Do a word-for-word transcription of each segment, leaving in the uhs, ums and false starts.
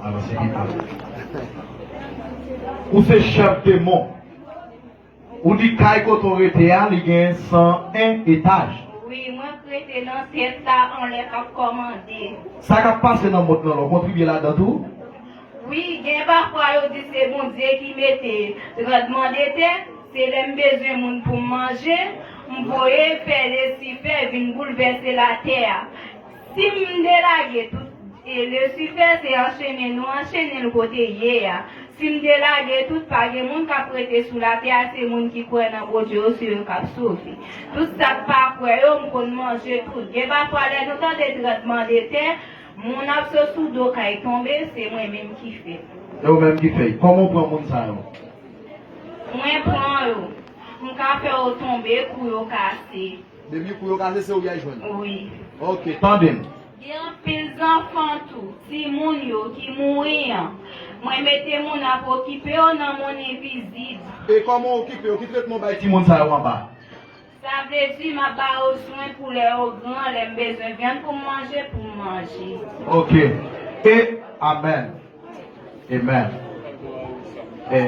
Alò, se li menm. Ou se chèf demon. Ou di kay kote w rete a, li gen san en etaj. Wi, mwen k rete nan syèl la anlè k ap kòmande. Sa k ap pase nan mond lan, w kontribye ladan tou? Wi, gen pafwa yo di se Bondye ki mete trannblemanntè, se lè m bezwen moun pou m manje, m voye fè Lisifè vin boulvèse latè a. Si m delage tout, e Lisifè se anchene nou anchene l kote l ye a. Si m delage tout, pa gen moun k ap rete sou latè a, se moun ki kwè nan Bondye yo, se yo k ap sove. Tout sa k pa kwè yo, m konn manje tout. Gen pafwa lè nou tande trannblemanntè, moun ap sot sou do kay tonbe, se mwen menm ki fè l. E ou menm ki fè l. Kòman w pran moun sa yo? Mwen pran yo. M ka fè yo tonbe, kou yo kase. Depi kou yo kase, se ou y al jwenn. Wi. Ok, tande m. Gen anpil zanfan tou, timoun yo ki mouri an. Mwen mete moun ap okipe yo nan mond envizib. E kòman w okipe yo? Ki tretman w bay timoun sa yo anba? Sa vle di m ap ba yo swen pou lè yo gran, lè m bezwen vyann pou m manje, pou m manje. Ok. E, amèn. Amen. E,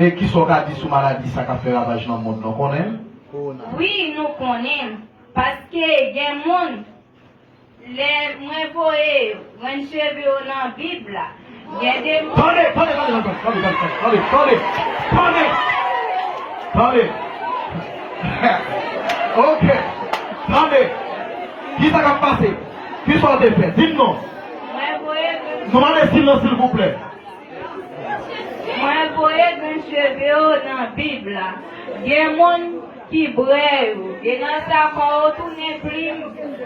e kisa w ka di sou maladi sa k ap fè ravaj nan mond lan, w konnen l? Wi, nou konnen l. Paske gen moun, lè mwen voye grenn cheve yo nan Bib la, gen de moun. Tande, tande, tande, tande. Ok. Tande. Kisa k ap pase? Kisa w te fè? Di m non. Mwen voye grenn Nou mande silans, silvouplè. Mwen voye grenn cheve yo nan Bib la. Gen moun ki brè yo. Gen nan sa kò yo tounen plim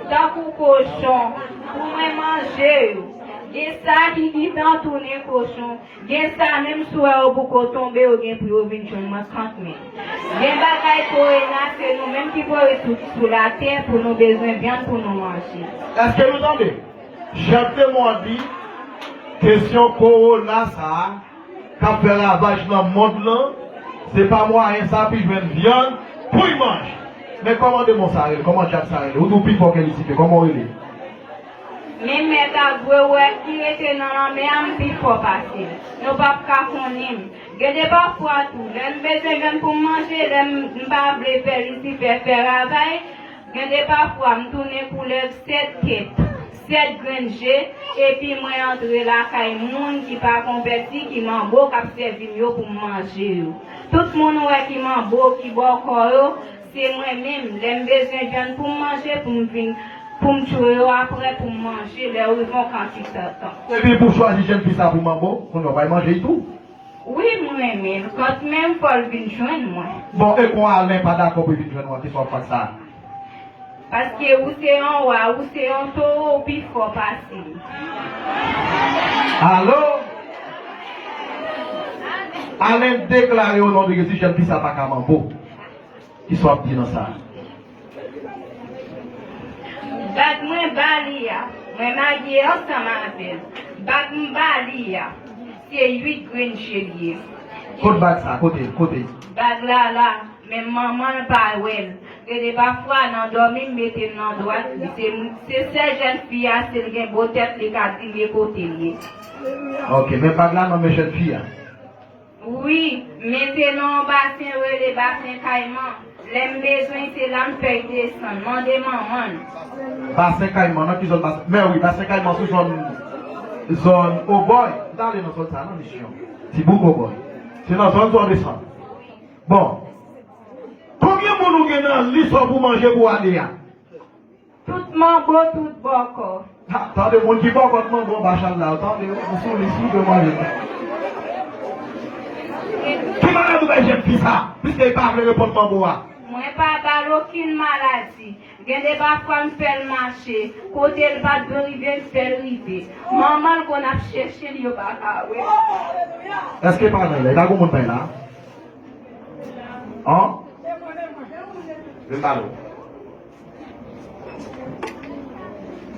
tankou kochon pou mwen manje yo. Gen sa ki gentan tounen kochon. Gen sa menm si w wè yo poko tonbe, yo gen pou yo vin jwenn mwen kanmenm. Gen bagay kowona, se nou menm ki voye tout sou latè pou nou bezwen vyann pou nou manje. Èske nou tande? Chèf demon an di, kesyon kowona sa a, k ap fè ravaj nan mond lan, se pa mwayen sa pou l jwenn vyann pou l manje. Men kòman demon sa rele? Kòman dyab sa rele? Ou di w pi fò ke Lisifè, kòman w rele? Men mèt a gwe wè ki rete nan lanmè a, m pi fò pase l. Nou p ap ka konnen m. Gen de pafwa tou, lè m bezwen vyann pou m manje, lè m m pa vle fè Lisifè fè ravaj, gen de pafwa m tounen koulèv sèt tèt, sèt grenn je, epi mwen antre lakay moun ki pa konvèti, ki manbo k ap sèvi m yo pou m manje yo. Tout moun ou wè ki manbo, ki bòkò yo, se mwen menm. Lè m bezwen vyann pou m manje, pou m vin, pou m tchwe yo apre, pou m manje, lè yo rive yon kantite tan. Epi pou chwazi jèn fi sa pou manbo, kounye a w pral manje l tou? Wi, m renmen l. Kantmenm fò l vin jwenn mwen. Bon, e kon Alen pa dakò pou l vin jwenn ou an, kisa w ap fè ak sa? Paske ou se yon wa, ou se yon towo, ou pi fò pase m. Alo? Alen deklare o non de Jezi, jèn fi sa pa ka manbo. Kisa w ap di nan sa? Bag mwen ba li a, mwen marye ansanm avè l. Bag m ba li a, se uit grenn je l ye. Kot bag sa? Kote l? Kote l? Bag la la, men manman l pa wè l. Gen de pafwa nan dòmi m mete l nan dwat li. Se, se sèl jèn fi a, si l gen bo tèt, li ka di m e kote l ye. Ok, men bag la nan men jèn fi a. Wi, men se nan yon basen yo rele Basen Kayman. Lè m bezwen, se la m fè l desann. Mande manman l. Basen Kayman, nan ki zòn Basen? Men wi, Basen Kayman sou zòn, zòn Obòy. M t ale nan zòn sa a, nan misyon. Ti bouk Obòy. Se nan zòn sa w desann. Bon. Konbyen moun ou gen nan lis ou pou manje pou ane a? Tout manbo, tout bòkò. Ha, tande, moun ki bòkò, tout manbo anba chal la, tande, ou sou lis ou dwe manje. Ki maladi ou bay jèn fi sa, piske li pa vle reponn manbo a? Mwen pa ba l okenn maladi. Gen de pafwa m fè l mache, kote l pa t dwe rive, m fè l rive. Manman l konn ap chèche l, yo pa ka wè l. Èske paran l la? E pa gon moun pa la? An? Vin pale w.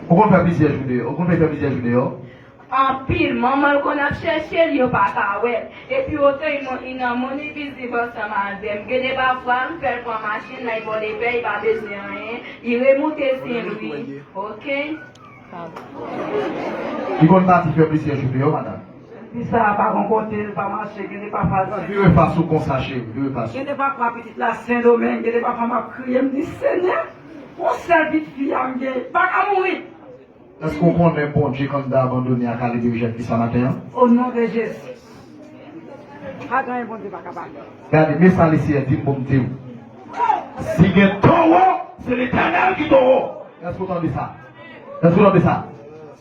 Ou konn fè plizyè jou deyò? Ou konn fè plizyè jou deyò? Anpil. Manman l konn ap chèche l, yo pa ka wè l. Epi oto li nan mond envizib ansanm avè m. Gen de pafwa, m fè l pran machin, l al bò lepè, li pa bezwen anyen. Li remoute Sen Lwi. Ok? Li konn pati fè plizyè jou deyò, madanm. Fi sa a pa gon kote l pa mache, gen de pafwa l. Vire fas ou konsa, cheri, vire fas ou. Gen de pafwa pitit la Sendomeng, gen de pafwa m ap kriye, m di, Senyè, yon sèl pitit fi a m gen, pa ka mouri. Èske w konnen Bondye kandida abandone a ka libere jèn fi sa maten an? O non de Jezi. Pa gen anyen Bondye pa kapab fè. Gade, men sa Leseyè di m pou m di w. Si gen towo, se Letènèl ki towo. Èske w tande sa? Èske w tande sa?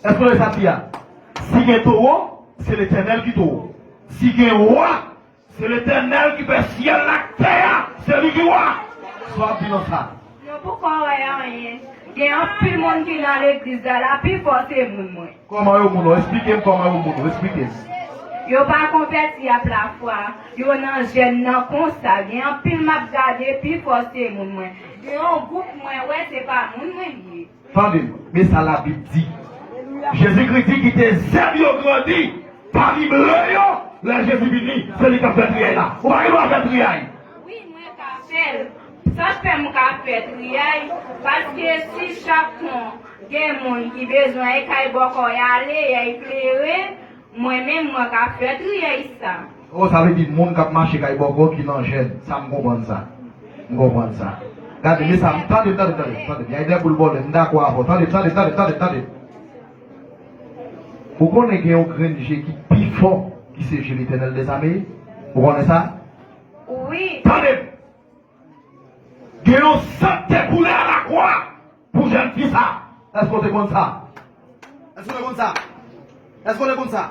Èske w tande sa m di a? Si gen towo, se Letènèl ki towo. Si gen wa, se Letènèl ki fè syèl la ak tè a, se li ki wa. Sa w ap di nan sa? Yo poko wè anyen. Gen anpil moun ki nan legliz la, la pi fò se moun mwen. Kòman yo moun ou? Esplike m kòman yo moun ou. Esplike m. Yo pa konvèti ap lafwa. Yo nan jèn nan konsa. Gen anpil m ap gade, pi fò se moun mwen. Gen yon gwoup mwen wè se pa moun mwen li ye. Tande m, men sa Labib di. Jezikri di kite zèb yo grandi pami ble yo, lè Jezi vini, se li k ap fè triyay la. Ou pa gen dwa fè triyay. Wi, mwen ka fè l. Sa k fè m ka fè triyay, paske si chak kon gen moun ki bezwen e kay bòkò y ale, y al klere, mwen menm mwen ka fè triyay sa. Oh, sa vle di moun k ap mache kay bòkò ki nan jèn. Sa m konprann sa. M konprann sa. Gade, men sa, tande, tande, tande, tande. Y a de boul vòlè, m dakò avè w. Tande, tande, tande, tande, tande. Ou konnen gen yon grenn je ki pi fò ki se je Letènèl dèzame? Ou konnen sa? Wi. Tande! Gen yon san k te koule alakwa pou jèn fi sa. Èske w te konn sa? Èske w te konn sa? Èske w te konn sa?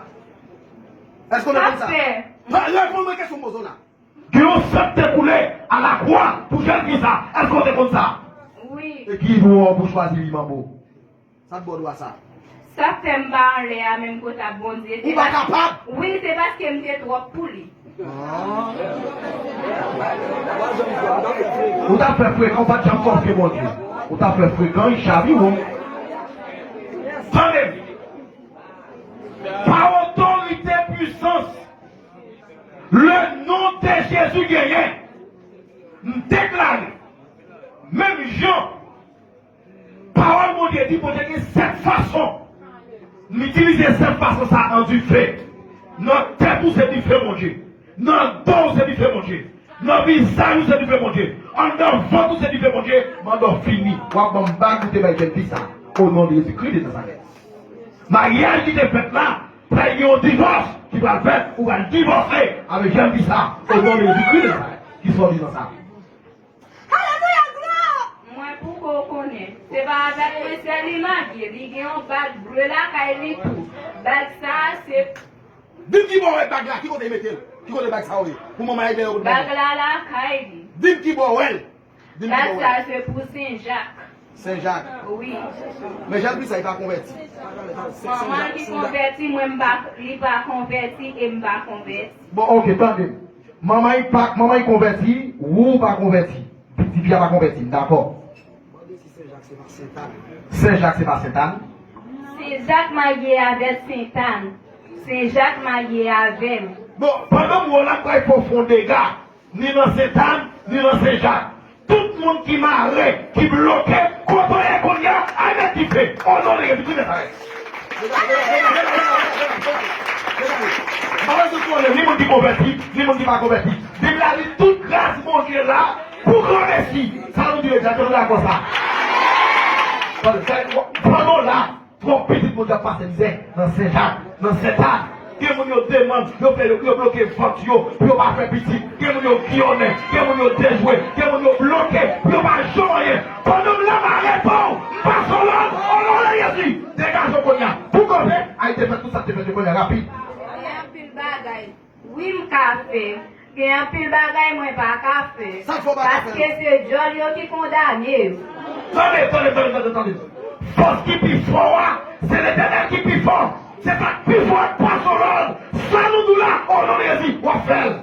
Èske w te konn sa? Sa fè. Reponn mwen kesyon m poze w la. Gen yon san k te koule alakwa pou jèn fi sa. Èske w te konn sa? Wi. E ki dwa w pou chwazi li manbo? Sa k ba w dwa sa? Sa fè m pa anlè a menm kot a Bondye. Ou pa kapab? Wi, se paske m te twòp pou li. Ah. Ou t ap fè frekan, ou pa t janm kòfye Bondye. Ou t ap fè frekan, li chavire w. Tande m. Pa otorite, pwisans, le non de Jezi genyen. M deklare, menm jan Pawòl Bondye di, Bondye gen sèt fason. M itilize sèt fason sa an dife. Nan tèt ou se dife Bondye. Nan do w se dife Bondye. Nan vizaj ou se dife Bondye. Anndan vant ou se dife Bondye. Manda w fini. W ap ban m bag ou te bay jèn fi sa. O non de Jezikri de Nazarèt. Maryaj ki te fèt la, pral gen yon divòs ki pral fèt. Ou pral divòse avèk jèn fi sa. O non de Jezikri de Nazarèt. Kisa w di nan sa? Alelouya, glwa! Mwen poko konnen. Se pa avèk mwen sèl li marye. Li gen yon bag ble lakay li tou. Bag sa a se Di m ki bò w wè bag la, ki kote l mete l? Ki kote bag sa a ye? Pou manman Ayden yo kote bag la? Bag la lakay li. Di m ki bò w wè l? Di m ki bò w wè l? Bag sa a se pou Sen Jak. Sen Jak. Wi. Men jèn fi sa, li pa konvèti. Manman li konvèti, mwen m pa, li pa konvèti e m pa konvèti. Bon, ok, tande. Manman li pa, manman li konvèti, ou pa konvèti. Pitit fi a pa konvèti, m dakò. Mande si Sen Jak se pa Sentàn. Sen Jak se pa Sentàn. Sen Jak marye avè Sentàn. Sen Jak marye avè m. Bon, pandan m wè w la, m pral fè w fè yon dega. Ni nan Sentàn, ni nan Sen Jak. Tout moun ki mare, ki bloke, kote w ye kounye a, al met dife. O non de Jezi Kris Nazarèt. M pa bezwen konnen ni moun ki konvèti, ni moun ki pa konvèti. Bib la di tout gras Bondye la pou granmesi. Sa nou di, Legliz la, nou dakò sa? Pandan w la, twòp pitit Bondye ap pase mizè nan Sen Jak, nan Sentàn. Gen moun yo demann, yo fè yo, yo bloke vant yo, pou yo pa fè pitit. Gen moun yo giyonnen, gen moun yo dejwe, gen moun yo bloke, pou yo pa janm anyen. Pandan m la, m arete w, m pase w lòd, o non de Jezi, degaje w kounye a. Pou kanpe, al te fè tout sa k te fèt yo kounye a, rapid. Gen anpil bagay. Wi, m ka fè. Gen anpil bagay mwen pa ka fè. Sa k fè w pa ka fè? Paske se djòl yo ki kondane yo. Tande, tande, tande, tande, tande. Fòs ki pi fò a, se Letènèl ki pi fò. Se sa k pi fò k pase w lòd. Sa nou di w la, o non de Jezi, w ap fè l.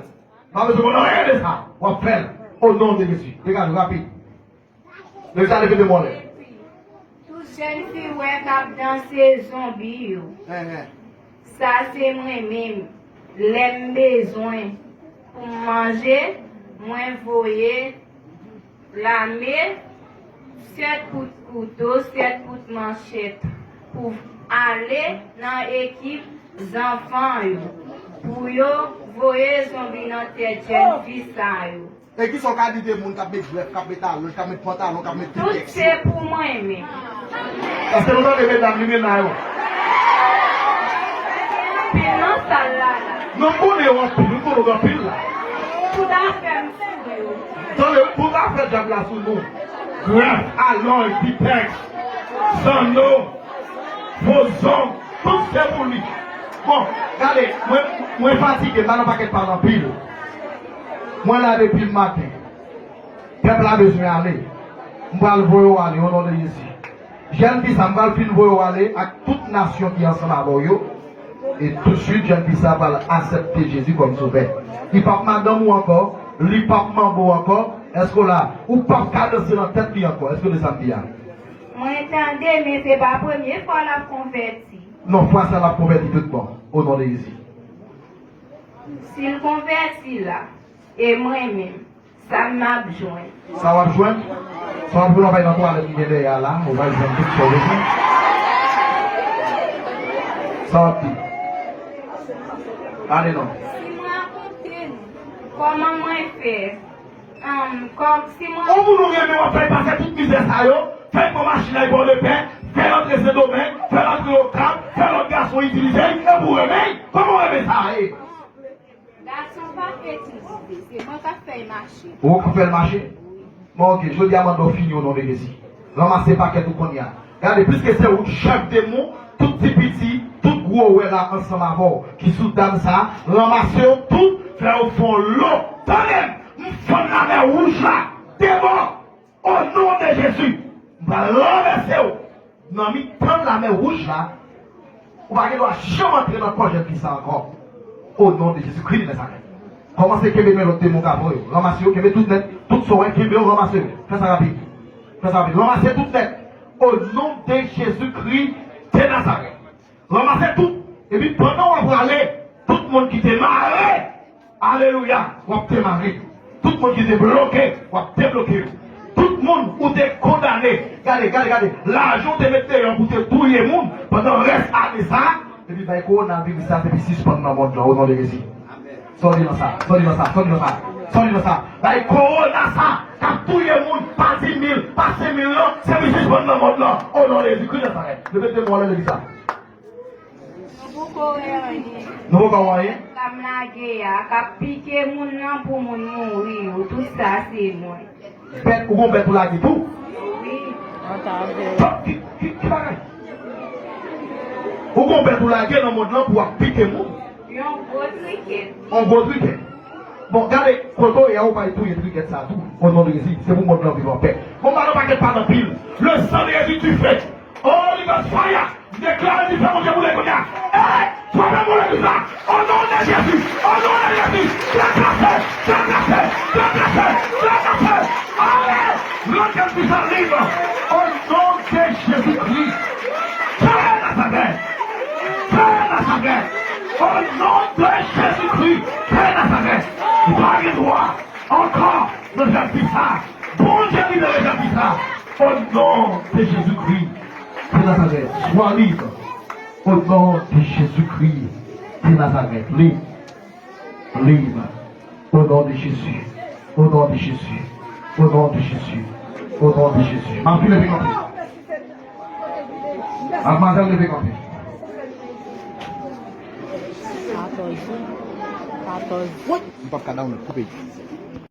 Pa bezwen konn anyen de sa. W ap fè l. O non de Jezi. Degaje w rapid. Leve sa, leve de mwen. Tout jèn fi w wè k ap danse zonbi yo. Sa se mwen menm. Lè m bezwen pou m manje, mwen voye lame, sèt kout kouto, sèt kout manchèt pou Ale nan ekip zanfan yo pou yo voye zonbi nan tèt jèn fi sa yo. E kisa w kalite moun k ap met blèf, k ap met alonj, k ap met pantalon, k ap met pitèks? Tout se pou mwen menm. Èske nou tande medam limena yo? Anpil nan sal la la. Non, m konnen yo anpil, m konnen yo anpil la. Tout afè m sou yo. Tande, wi, tout afè dyab la sou nou. Blèf, alonj, pitèks, zanno, fo zong, tout se pou li. Bon, gade, mwen, mwen fatige, m pa nan pakèt pale anpil. Mwen la depi maten. Pèp la bezwen ale. M pral voye w ale, o non de Jezi. Jèn fi sa, m pral fin voye w ale ak tout nasyon ki ansanm avè w yo. E tousuit, jèn fi sa pral aksepte Jezi kòm sovè. Li p ap madanm ou ankò, li p ap manbo ankò. Èske w la? Ou p ap ka danse nan tèt li ankò. Èske w tande sa m di a? Mwen tande, men se pa premye fwa l ap konvèti. Non, fwa sa l ap konvèti tout bon, o non de Jezi. Si l konvèti la, e mwen menm, sa m ap jwenn? Sa w ap jwenn? Sa w ap jwenn, w ap al nan twalèt ki gen dèyè a la, ou pral jwenn tout sa w bezwen. Sa w ap di? Ale non. Si m rakonte nou kòman mwen fè, um, kòm si mwen... On moun ou renmen w ap fè l pase tout mizè sa yo, fè l pran machin la, li ba w lepè, fè l antre Sendomeng, fè l antre Okap, fè lòt gason itilize l, e pou renmen l. Kòman w renmen sa ye? Gason pa fetizize, se mwen k ap fè l mache. Ou k ap fè l mache? Bon, oke, jodi a mande w fini o non de Jezi. Ranmase pakèt ou kounye a. Gade, piske se ou k chèf demon, tout ti piti, tout gwo wè la ansanm avè w, ki sou dam sa, ranmase yo tout, fè yo fè yon lo. Tande m, m fann lamè wouj la, de bò. O non de Jezi, m pral ranvèse w nan mitan lamè wouj la. Ou pa gen dwa janm antre nan kò jèn fi sa ankò. O non de Jezikri de Nazarèt. Kòmanse kenbe men lòt demon k ap voye yo. Ranmase yo, kenbe tout nèt, tout sa w wè, kenbe yo, ranmase yo. Fè sa rapid. Fè sa rapid. Ranmase tout nèt. O non de Jezikri de Nazarèt. Ranmase tout. Epi pandan w ap prale, tout moun ki te mare, alelouya, w ap demare. Tout moun ki te bloke, w ap debloke yo. Tout moun ou te kondane, gade, gade, gade, lajan w te met deyò pou te touye moun pandan rès ane sa a, epi bay kowonaviris sa, epi sispann nan mond lan, o non de Jezi. Sòti nan sa, sòti nan sa, sòti nan sa, sòti nan sa. Bay kowona sa, k ap touye moun pa di mil, pa senk mil lan, se pou sispann nan mond lan, o non de Jezikri Nazarèt. Leve de mwa nan legliz la. Nou poko wè anyen. Nou poko wè anyen? Sa m lage a, k ap pike moun nan pou moun mouri yo, tout sa se mwen. Bèt, ou gon bèt ou lage tou? Wi. Ki, ki, ki bagay? Ou gon bèt ou lage nan mond lan pou ap pike moun? Yon gwo trikèt. Yon gwo trikèt. Bon, gade, kote w ye a, ou pral touye trikèt sa tou. O non de Jezi, se pou mond lan viv anpè. Bon, ba nou pakèt pale anpil. Le sang de Jésus, tu fais. Holy Ghost fire! M deklare dife Bondye boule kounye a. Hey! Frape moun legliz la! O non de Jezi! O non de Jezi! Trakase! Trakase! Trakase! Trakase! Ale! Rann jèn fi sa lib! O non de Jezikri de Nazarèt! De Nazarèt! O non de Jezikri de Nazarèt! Ou pa gen dwa ankò nan jèn fi sa! Bondye libere jèn fi sa! O non de Jezikri de Nazarèt! Swa lib! O non de Jezikri de Nazarèt! Lib! Lib! O non de Jezi! O non de Jezi! O non de Jezi! O non de Jezi! Madanm, leve kanpe! Madmwazèl, leve kanpe! Katòz. Katòz. M p ap ka download, koupe.